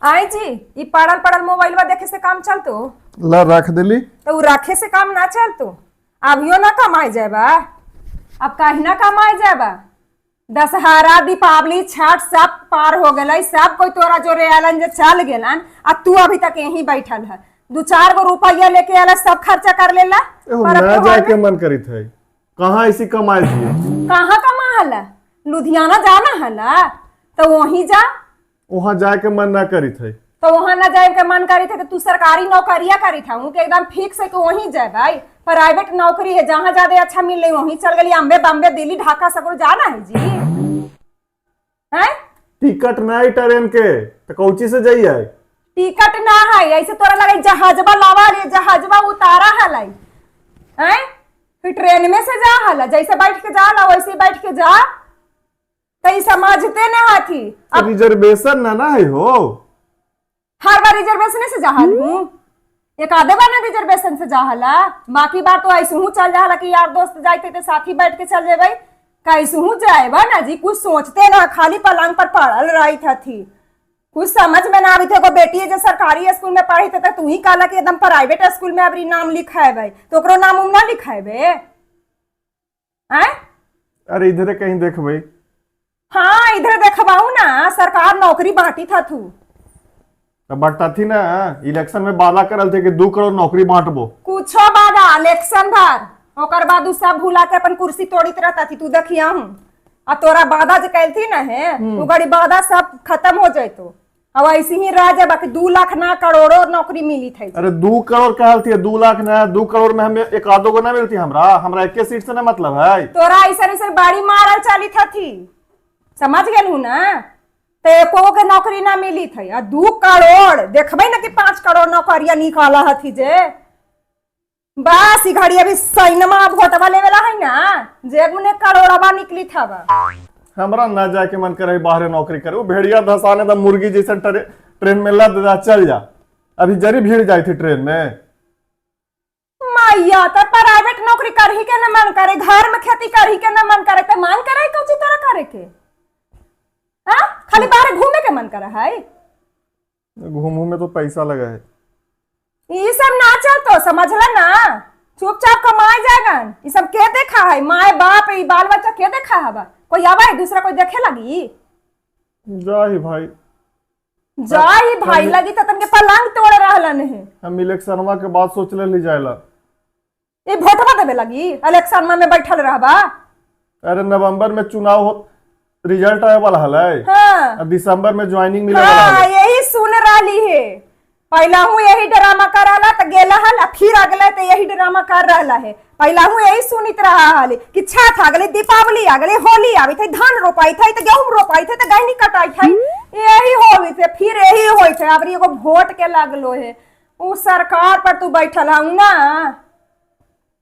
आए जी, ई पड़ल पड़ल मोबाइलवा देखे से काम चलतो? ला, रख दिली। तो उ रखे से काम ना चलतो। अभियो ना कमाए जाएबा? अब काहे ना कमाए जाएबा? दशहरा, दीपावली, छठ सब पार हो गए, सब कोई तोरा जोरे आलन जे चल गेलन आ तू अभी तक यहीं बैठल है। दू चार गो रुपया लेके आला, सब खर्चा कर लेला। एहो पर अब ना त्योहार जाए के में मन करित है। कहाँ ऐसी कमाई दिए? कहाँ कमा हला? लुधियाना जाना हला तो वहीं जा। वहां जाए के मन ना करित है। तो वहां ना जाए के मन करी थे तो तू सरकारी नौकरिया करी था के एकदम फिक्स है कि वहीं जाए? भाई, प्राइवेट नौकरी है, जहां ज्यादा अच्छा मिल रही वहीं चल गई। अम्बे, बम्बे, दिल्ली, ढाका सगरो जाना है जी, हैं? टिकट ना है ट्रेन के तो कौची से जाइए? टिकट ना है, ऐसे तोरा लगे जहाजबा लावा रे, जहाजबा उतारा हलाई हैं? फिर ट्रेन में से जा हला, जैसे बैठ के जा ला वैसे ही बैठ के जा। तो ई समझते ना हाथी अब। रिजर्वेशन ना ना है हो। हर बार रिजर्वेशन से जाहल हूँ? एक आधे बार ना रिजर्वेशन से जाहला, बाकी बार तो ऐसे हूँ चल जाहला कि यार दोस्त जाते थे, साथी बैठ के चल जेबै। कैसे हूँ जाएबा ना जी? कुछ सोचते ना, खाली पलंग पर पड़ल रही थी, कुछ समझ में ना आवी थे। एगो बेटी है जो सरकारी स्कूल में पढ़ी थे, तू ही कहला कि एकदम प्राइवेट स्कूल में अबरी नाम लिखाएबै, तो ओकरो नाम उम ना लिखाएबे आय? अरे, इधरे कहीं देखबै। हाँ, इधर देखबाऊ ना, सरकार नौकरी बांटी था तू। तो बटता थी ना, इलेक्शन में वादा करल थे कि 2 करोड़ नौकरी बांटबो। कुछो बादा इलेक्शन भर, ओकर बाद उ सब भुला के अपन कुर्सी तोड़ित रहता थी। तू देखिया हूँ आ तोरा वादा जो कैल थी ना है, उ घड़ी वादा सब खत्म हो जैतो। अब ऐसे ही रह जाए, बाकी 2 लाख ना करोड़ों नौकरी मिली थी। अरे, 2 करोड़ कहल थी, 2 लाख ना। 2 करोड़ में हमें एक आधो को ना मिलती। हमरा हमरा एक सीट से ना मतलब है। तोरा ऐसा ऐसा बाड़ी मारल चली थी, समझ गेल हूँ ना? तो एको के नौकरी ना मिली थी आ 2 करोड़ देखबै ना कि 5 करोड़ नौकरिया निकाला हथी जे। बस, ई घड़ी अभी सैनमा वोटवा लेवेला है ना, जे गुने करोड़वा निकली था बा। हमरा ना जाए के मन करे बाहरे नौकरी करे। वो भेड़िया धसाने दा, मुर्गी जैसन ट्रेन में लद दा, चल जा। अभी जरी भीड़ जाई थी ट्रेन में। मैया, तो प्राइवेट नौकरी करही के ना मन करे, घर में खेती करही के ना मन करे, तो मन करे कौची तोरा करे के? हाँ, खाली बाहर घूमे के मन करे है। घूमू में तो पैसा लगा है। ये सब ना चलतो, समझला ना? चुपचाप कमाए जाएगा। ये सब के देखा है? माए बाप, ई बाल बच्चा के देखा है बा? कोई आवा है दूसरा? कोई देखे लगी? जा ही भाई। जाई भाई लगी तो तनके पलंग तोड़ रहलन है। हम इलेक्शनवा के बाद सोच ले ली जाएला। ये वोटवा देवे लगी इलेक्शन में बैठल रहबा? अरे, नवंबर में चुनाव हो, रिजल्ट आए वाला हलै। अब दिसंबर में ज्वाइनिंग मिले वाला हलै। यही सुन रही है। पहला हूँ यही ड्रामा कर रहा तो गेला हल, आ फिर अगले तो यही ड्रामा कर रहा है। पहला हूँ यही सुनित रहा हल कि छठ आ गई, दीपावली आ गई, होली आ गई थे, धान रोपाई थे तो गेहूं रोपाई थे तो गहनी कटाई थे, यही होई थे, फिर यही होई थे। अब एगो वोट के लागलो है, उ सरकार पर तू बैठल हूँ ना।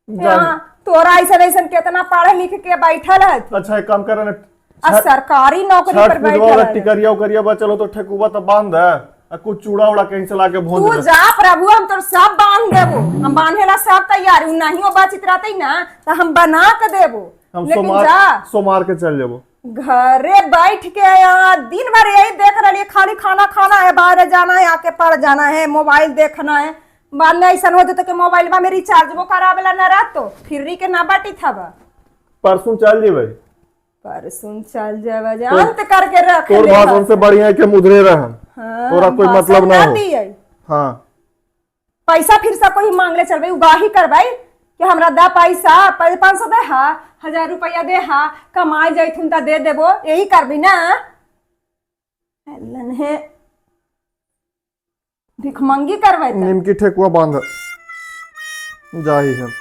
यहाँ तोरा ऐसा ऐसा केतना पढ़ लिख के बैठल है। अच्छा, एक काम कर ना। आ सरकारी नौकरी छठ पर पूजवा बैठल वाला है। टिकरिया उकरिया बचल हो तो ठेकुआ तो बांध है आ कुछ चूड़ा उड़ा कहीं से लाके भूंज तू दे। जा प्रभु, हम तो सब बांध देबो, हम बांधेला सब तैयार। उ नहीं बचित रहते ना तो हम बना के देबो। हम लेकिन सोमवार जा। सोमवार के चल जेबो। घरे बैठ के यहाँ दिन भर यही देख रही है, खाली खाना खाना है, बाहर जाना है, आके पढ़ जाना है, मोबाइल देखना है। बाद में ऐसा हो जाता कि मोबाइल में रिचार्ज वो करावेला ना रह तो फ्री के ना बाटी था बा। परसों चल जेबै। परसों चल जावे जे अंत करके रख तोर ले। भाषण से बढ़िया है कि हम उधरे रहम। हाँ, तोरा कोई भाषण मतलब ना हो। दियै। पैसा फिर सब कोई मांगले चलबै, उगाही करबै कि हमरा दा पैसा, 500 दे हा, 1000 रुपया दे हा, कमाए जैथुन त दे देबो। यही करबी ना? हे, भिखमंगी करबै त। निमकी ठेकुआ बांध, जाही हम।